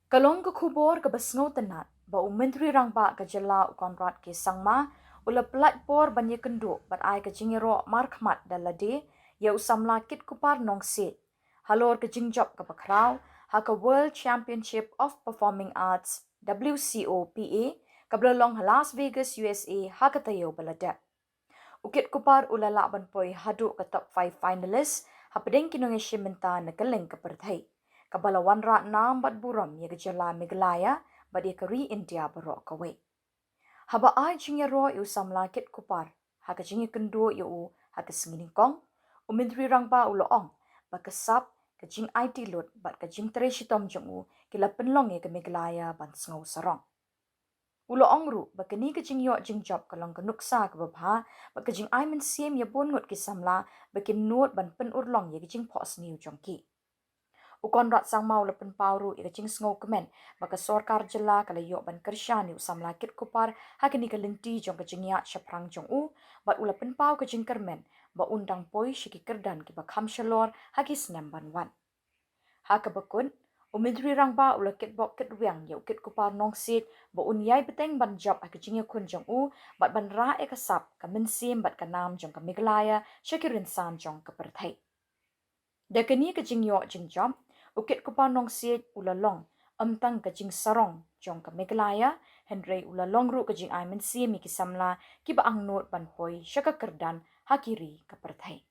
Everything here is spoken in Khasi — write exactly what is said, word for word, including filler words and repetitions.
Ka long ka khubor kaba sngewtynnat ba u Myntri Rangbah ka jylla u Conrad K Sangma u la pynlait por ban ïakynduh bad ai ka jingïaroh markhmat da lade ïa u samla Kitkupar Nongsiej halor ka jingjop kaba khraw ha ka World Championship of Performing Arts, W C O P A, kaba la long ha Las Vegas, U S A ha ka taïew ba la dep. U Kitkupar u la lah ban poi haduh ka top five finalist hapdeng ki nongïashim bynta na kylleng ka pyrthei, kaba la wanrah nam bad burom ïa ka jylla Meghalaya bad ïa ka ri India baroh kawei. Haba ai jingïaroh ïa u samla Kitkupar ha ka jingïakynduh ïa u ha ka sngi nyngkong, u Myntri Rangbah u la ong ba ka sap, ka jingaiti lut bad ka jingtrei shitom jong u ki la pynlong ïa ka Meghalaya ban sngew sarong. U la ong ruh ba kane ka jingïoh jingjop ka long ka nuksa kaba bha bad ka jingai mynsiem ïa bun ngut ki samla ba kin nud ban pynurlong ïa ka jingphohsniew jong ki. U Conrad Sangma u la pynpaw ruh ïa ka jingsngewkmen ba ka sorkar jylla ka la ïoh ban kyrshan ïa u samla Kitkupar ha kane ka lynti jong ka jingïaid shaphrang jong u, bad u la pynpaw ka jingkyrmen ba un dang poi sha ki kyrdan kiba kham shalor ha ki snem ban wan. Ha kaba kut, u Myntri Rangbah u la kitbok kitrwiang ïa u Kitkupar Nongsiej ba un ïai bteng ban jop ha ka jingïakhun jong u bad ban rah ïa ka sap, ka mynsiem bad ka nam jong ka Meghalaya sha ki rynsan jong ka pyrthei. Da kane ka jingïoh jingjop, u Kitkupar Nongsiej u la long ym tang ka jingsarong jong ka Meghalaya, hynrei u la long ruh ka jingai mynsiem ïa ki samla kiba angnud ban poi sha ka kyrdan ha ki ri ka pyrthei.